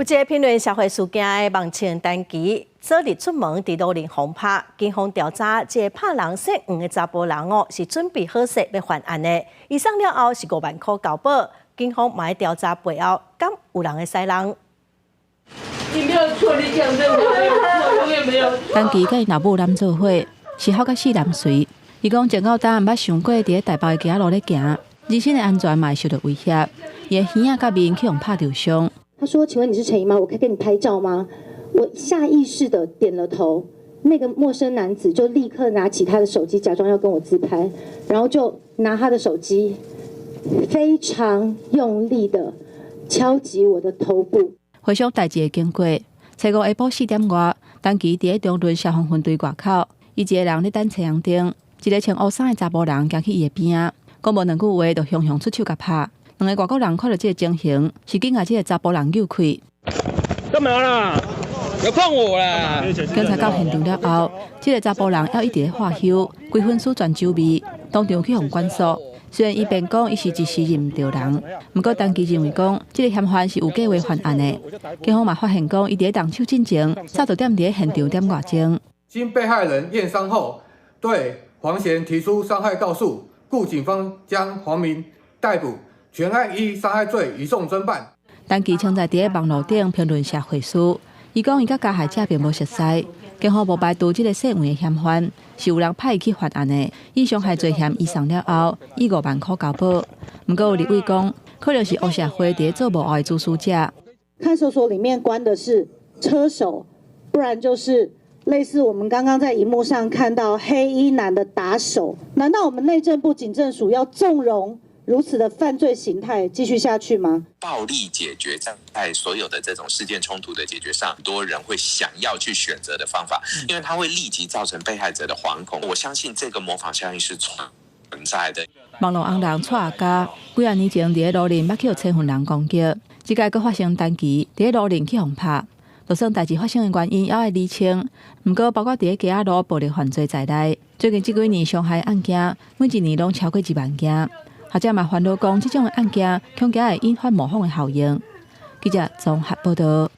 有一个評論社會事件的網紅陳其，昨日出門佇路面予拍，警方調查，這个拍人姓黃的查埔人哦，是準備好勢欲犯案的。伊送了後是5萬箍交保，警方嘛佇調查背後敢有人咧使人。你沒有錯，你講對，我沒有錯，永遠沒有錯。陳其佮伊老母攬做伙，是好甲四男隨。伊講前到今毋捌想過佇咧台北的街仔路咧行，人身的安全嘛會受著威脅。伊的耳仔佮面去予拍著傷。他說：“請問你是陳怡嗎？我可以跟你拍照嗎？”我下意識的點了頭，那個陌生男子就立刻拿起他的手機，假裝要跟我自拍，然後就拿他的手機非常用力的敲擊我的頭部。回想代誌的經過，初五下晡4點外，陳其佇咧中崙消防分隊外口，伊一个人咧等青紅燈，一个穿烏衫的查埔人行去伊的邊仔，講無兩句話就雄雄出手共拍。兩个外國人看著這个情形，是緊共這个查埔人搝開。幹嘛啦？有碰我啦！警察到現場了後，這个查埔人猶一直咧喝休，規身軀全酒味，當場去予管束。雖然伊辯講伊是一時認毋著人，毋過陳其認為講，這个嫌犯是有計劃犯案的。警方嘛發現講，伊佇咧動手進前，早就踮佇咧現場點外鐘。經被害人驗傷後，對黃賢提出傷害告訴，故警方將黃明逮捕。全案依傷害罪移送偵辦。陳其稱在佇咧網路頂評論社會事，伊講伊佮加害者並無熟似，警方無排除這个姓黃的嫌犯是有人派伊去犯案的。以傷害罪嫌移送了後，以5萬箍交保。毋過有立委講，可能是黑社會佇咧做幕後的主使者。看守所裡面關的是車手，不然就是類似我們剛剛在螢幕上看到黑衣男的打手。難道我們內政部警政署要縱容如此的犯罪形態繼續下去嗎？暴力解決在所有的這種事件衝突的解決上，很多人會想要去選擇的方法，因為它會立即造成被害者的惶恐。我相信這個模仿效應是存在的。網路紅人蔡阿嘉幾仔年前佇咧路面捌去予千份人攻擊，這擺閣發生陳其佇咧路面去予拍，就算代誌發生的原因猶愛釐清，毋過包括佇咧街仔路暴力犯罪在內，最近這幾年傷害案件每一年攏超過1萬件。學者嘛煩惱講，這種的案件恐驚會引發模仿的效應。記者綜合報導。